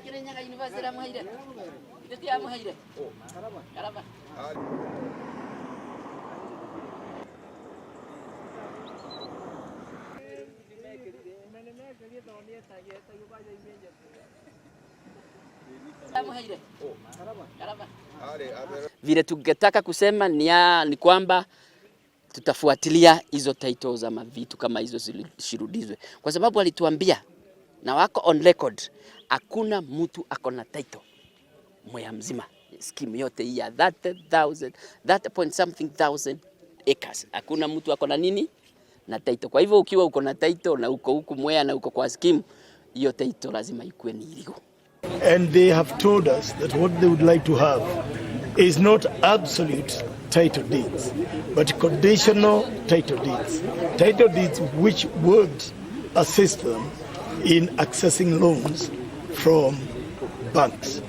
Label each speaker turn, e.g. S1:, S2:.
S1: Kirinyaga University ramuheire. Ithe amuheire. Karaba. Amuheire. Karaba. Vile tungetaka kusema ni kwamba tutafuatilia hizo titles ama vitu kama hizo zishirudizwe, kwa sababu alituambia na wako on record, hakuna mtu ako na title Mwea mzima, scheme yote hii ya 30,000 30 point something thousand acres, hakuna mtu ako na nini na title. Kwa hivyo ukiwa uko na title na uko huku Mwea na uko kwa scheme hiyo, title lazima ikuwe ni illegal.
S2: And they have told us that what they would like to have is not absolute title deeds, but conditional title deeds. Title deeds which would assist them in accessing loans from banks.